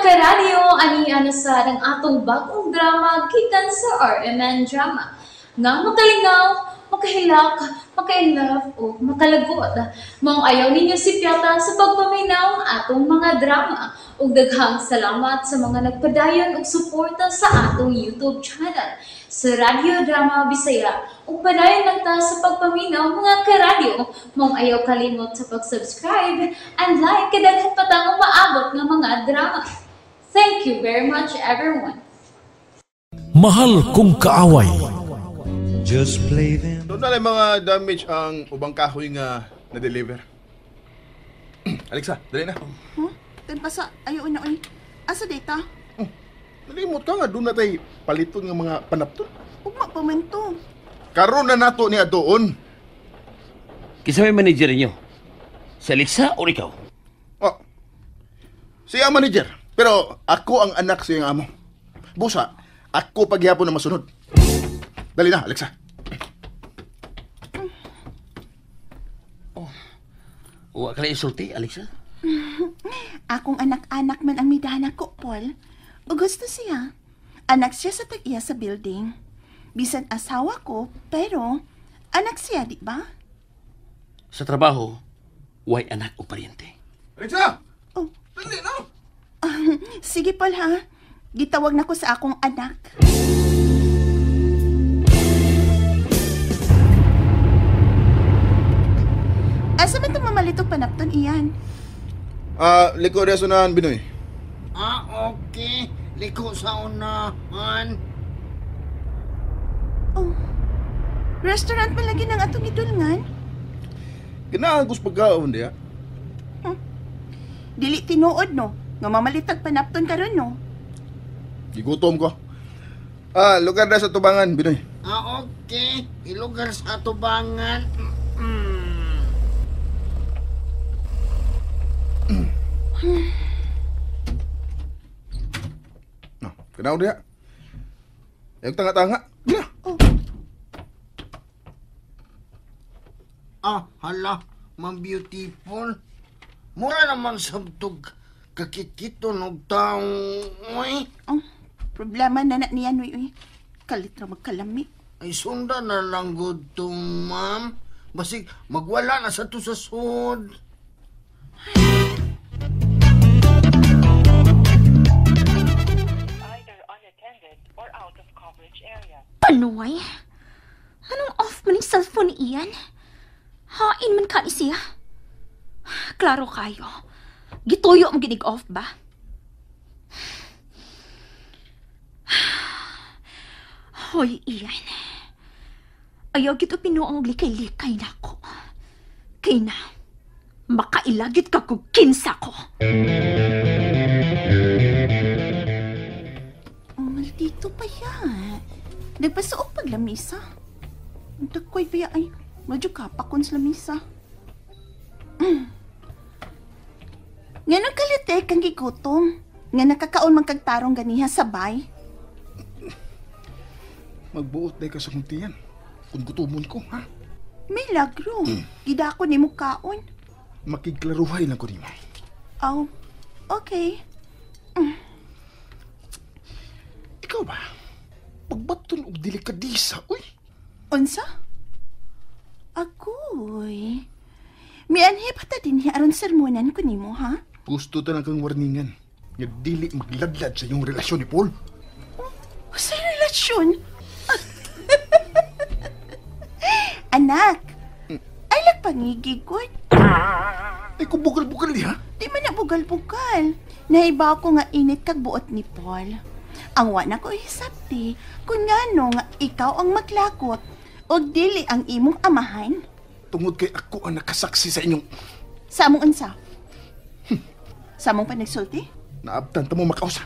karadyo, ani-ana sa ang atong bagong drama gikan sa RMN Drama. Nga makalingaw, makahilak, makainlove o makalagot. Maong ayaw ninyo sipyata sa pagpaminaw atong mga drama. Ug daghang salamat sa mga nagpadayon og suporta sa atong YouTube channel sa Radyo Drama Bisaya. Ug padayon lang ta sa pagpaminaw mga karadyo. Maong ayaw kalimot sa pag-subscribe and like kay daghan pa tang umaabot nga mga drama. Thank you very much, everyone. Mahal Kong Kaaway. Just play them. Doon na lang mga damage ang ubang kahoy nga na-deliver. Alexa, dali na. Huh? Pasa, ayaw na oy. Asa data? Nalimot ka nga, doon na tayo paliton ng mga panapton. Ugma pa man to. Karon na nato niya doon. Kinsa may manager ninyo? Si Alexa o ikaw? Oh, siya ang manager. Pero ako ang anak sa iyang amo. Busa, ako paghihapon na masunod. Dali na, Alexa. Oh. Wa ka lang isulti, Alexa? Akong anak-anak man ang midana ko, Paul. O gusto siya. Anak siya sa tag-iya sa building. Bisan asawa ko, pero anak siya, di ba? Sa trabaho, way anak o paryente. Alexa! Oh. Dali na! Sige, Paul, ha? Gitawag na ko sa akong anak. Asa man itong mamalitog panapton iyan? Liko na sa unahan, Binoy. Ah, okay. Liko sa unahan. Oh, restaurant man lagi ng atong idulngan? Ginaagos pagkaon diya. Dili tinuod, no? Nga mamalitag panapton karon, no? Gigutom ko. Lugar na sa tubangan, Binoy. Ah, okay. Ilugar sa tubangan. No, kanaw diya. Yung tanga-tanga. Gina. Oh. Ah, hala, ma'am beautiful. Mura naman sabtog kakikiton og taong, uy. Oh, problema na na niya, uy, uy. Kalit ra magkalami. Ay, sunda na lang good to, ma'am. Basig, magwala na sa to sa sud. Panuay? Anong off man yung cellphone ni Ian? Hain man ka ni siya? Klaro kayo. Gituyo mo ginig off ba? Hoy, Ian. Ayaw gito pinuang likay-likay na ako. Kay na, makailagit ka kung kinsa ko. Oh, maldito pa yan. Nagpasuok paglamisa. Ang takoy pa yan ay medyo kapakon sa lamisa. Nga nang kalite kang gigutom. Nga nakakaon man kagtarong ganiha sabay. Magbuot day ka sa kuntiyan. Kung gutomon ko, ha? Milagro. Gidako ni mo kaon. Makiklaruhay lang ko nimo. Oh, okay. Ikaw ba? Pagbaton og delikadisa, uy. Unsa? Agoy. Mianhi pa ta din aron sermonan ko nimo, ha? Gusto ta lang kang warningan. Nga dili magladlad sa iyong relasyon ni Paul. Oh, sa relasyon? Anak, ay lagpangigig ko. Ay, kung bugal-bugal diha? Di man na bugal-bugal. Naiba ko nga init kag buot ni Paul. Ang wa na ko hisabti, kung ngano nga ikaw ang maglakot o dili ang imong amahan. Tungod kay ako ang nakasaksi sa inyong... Sa among unsa? Sa among panagsulti? Naabtan ta mo makausa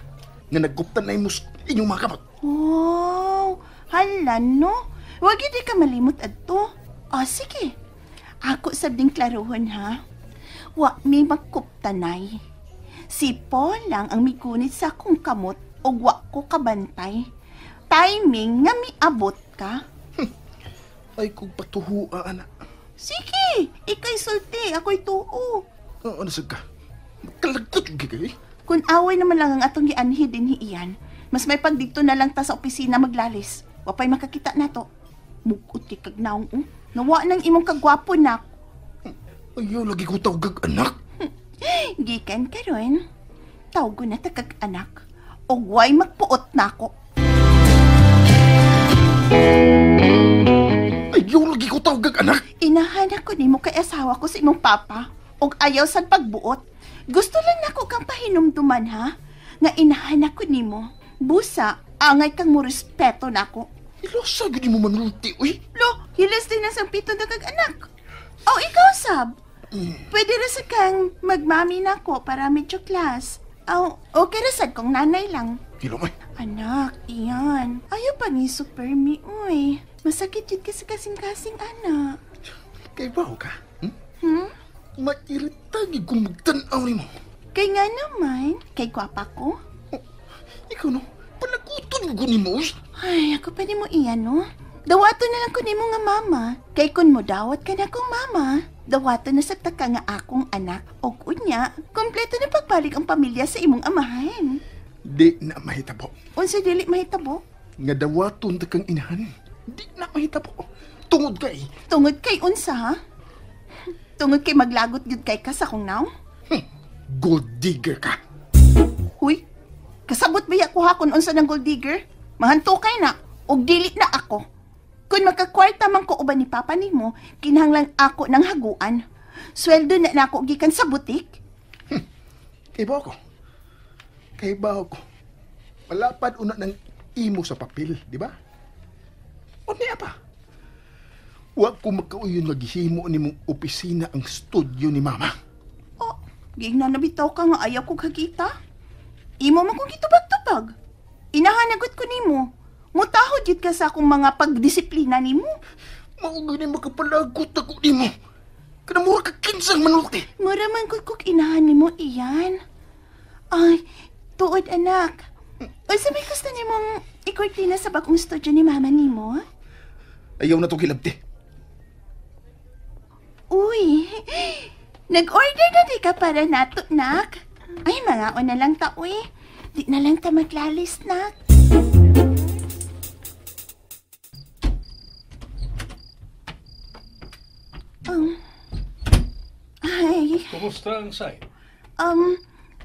nga nagkuptan na imos inyong mga kamot. Wow! Hala no! Wag yun di ka malimot adto. O sige, ako sabding klaruhon ha. Wa mi magkuptanay. Si Paul lang ang migunit sa akong kamot o wa ko kabantay. Timing nga miabot ka. Ay kung patuhua, anak. Sige, ika'y sulti, ako'y tuo. Oo, nasag ka. Magkalagkot yung gigay. Kung away naman lang ang atong gianhi din iyan, mas may pagdito na lang ta sa opisina maglalis. Wapay makakita nato. Mukot kay kag naong, oh. Nawa nang imong kagwapo nak. Ayaw lagi ko tawgag anak. Gikan karon, tawgo na ta kag anak. Og way magpuot nako. Ayaw lagi ko tawgag anak. Inahan ako nimo kay asawa ko sa imong papa. Og ayaw sad pagbuot. Gusto lang nako kang pahinumduman ha. Nga inahan ako nimo. Busa, angay kang mo respeto nako. Ilasa gid mo manulti, uy. Lo, hilas din ang sampito na kag anak. O ikaw sab. Pwede ra sa kang magmami nako para medyo class. Aw, okay ra sad kong nanay lang. Kilo mo. Anak, iyan. Ayaw pa ni super mi, uy. Masakit yun kasi kasing-kasing, anak. Kay bawo ka? Hmm? Mairita gid kong magtan-aw nimo. Kay nga naman, kay gwapa ko. Oh, ikaw no, panaguton ko nimo, uy. Ay, ako pa nimo iyan, no? Dawato na lang ko nimo nga mama. Kay kun mo dawat ka na kong mama, dawato na sa taka nga akong anak. Og unya, kompleto na pagbalik ang pamilya sa imong amahan. Di na mahitabo. Unsa dili mahitabo? Nga dawaton ta kang inahan. Di na mahitabo. Tungod kay. Tungod kay unsa, ha? Tungod kay maglagot gyud kay ka sa akong naw? Gold digger ka. Huy, kasabot ba ko ha kung unsa ng gold digger? Mahantukay na, og dili na ako. Kung magkakwarta man ko uban ni papa nimo, kinahanglan ako ng haguan. Sweldo na nako gikan sa butik. Kay ba ako? Kay ba ako? Malapad una ng imo sa papel, di ba? O niya pa? Wa ko makauyon nga gihimo nimong opisina ang studio ni mama. Oh, giingnan na bitaw ka nga ayaw ko kagita. Imo man kong gitubag-tubag. Inahanagot ko nimo. Mutahod yun ka sa akong mga pagdisiplina nimo. Mao gani makapalagot ako nimo. Kanang mura ka kinsang manulti. Mura man gud kog inahan nimo iyan. Ay, tuod anak. Unsa may gusto nimong ikurtina sa bagong studio ni mama nimo? Ayaw na to kilabti. Uy, nag-order na di ka para nato, nak. Ay, mga na lang ta, uy. Di na lang ta maglalis, nak. Ay. Kumusta ang site?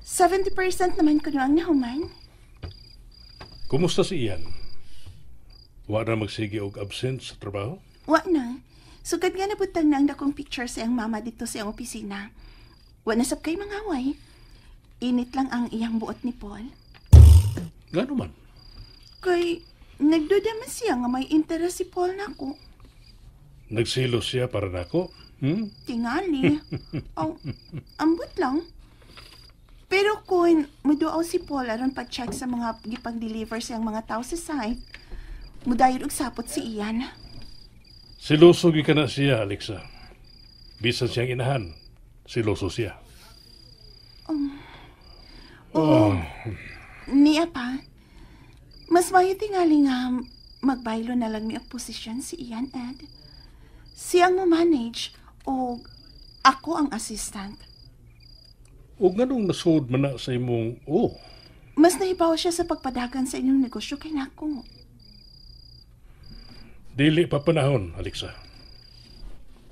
70% naman kuno ang nahuman. Kumusta si Ian? Wa na magsige og absent sa trabaho? Wa na. Sugad nga nabutang na ang dakong picture sa iyang mama dito sa iyang opisina. Wa na sab kay mangaway. Init lang ang iyang buot ni Paul. Ngano man? Kay nagduda man siya nga may interest si Paul nako. Nagsilos siya para nako? Hmm? Tingali. Aw, ambot lang. Pero kung muduaw si Paul aron pag-check sa mga gipag-deliver siyang mga tao sa site, mudayon og sapot si Ian. Siloso gyud ka na siya, Alexa. Bisan siyang inahan, siloso siya. Niya pa. Mas mayo tingali nga magbaylo na lang mi og posisyon si Ian, Ed. Siya ang mo-manage o ako ang assistant. O nganong nasuod man na sa imong oh? Mas nahibaw siya sa pagpadagan sa inyong negosyo kay nako. Dili pa panahon, Alexa.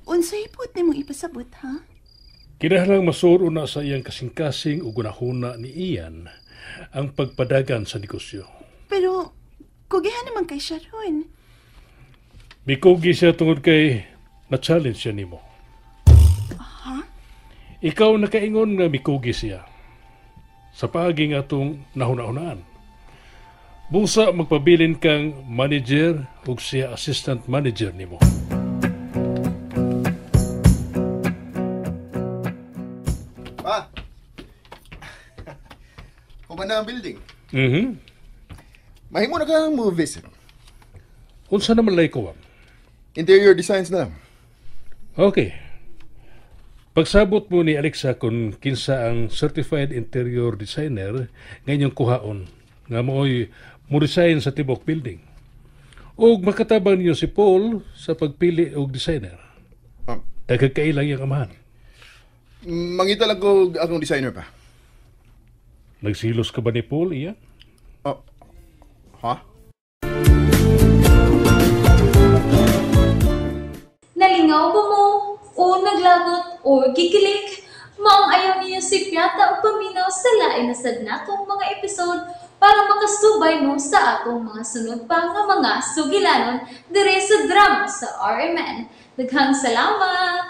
Unsay pud nimong ipasabot, ha? Kinahanglang masuod na sa iyang kasing-kasing o gunahuna ni Ian ang pagpadagan sa negosyo. Pero kugihan naman kay siya ron. Mikugi siya tungod kay na-challenge siya nimo. Ha? Ikaw nakaingon nga mikugi siya sa paaging atong nahuna-hunaan. Busa magpabilin kang manager ug siya assistant manager nimo. Pa! Human na ang building. Mhm. Mahimo na kang mo visit. Unsa naman lay ko? Interior designs na lang. Okay. Pagsabot mo ni Alexa kung kinsa ang certified interior designer nga inyong kuhaon nga mooy mo design sa tibok building. Og makatabang ninyo si Paul sa pagpili og designer. Dagkailang iyang amahan. Mangita lang ko akong designer pa. Nagsilos ka ba ni Paul, Ian? Oh, ha? Nalingaw ba mo? O naglagot o gikilig? Maong ayaw niyo si Piata o paminaw sa lain na sad natong mga episode para makasubay mo sa atong mga sunod pa nga mga sugilanon dire sa drama sa RMN. Daghang salamat!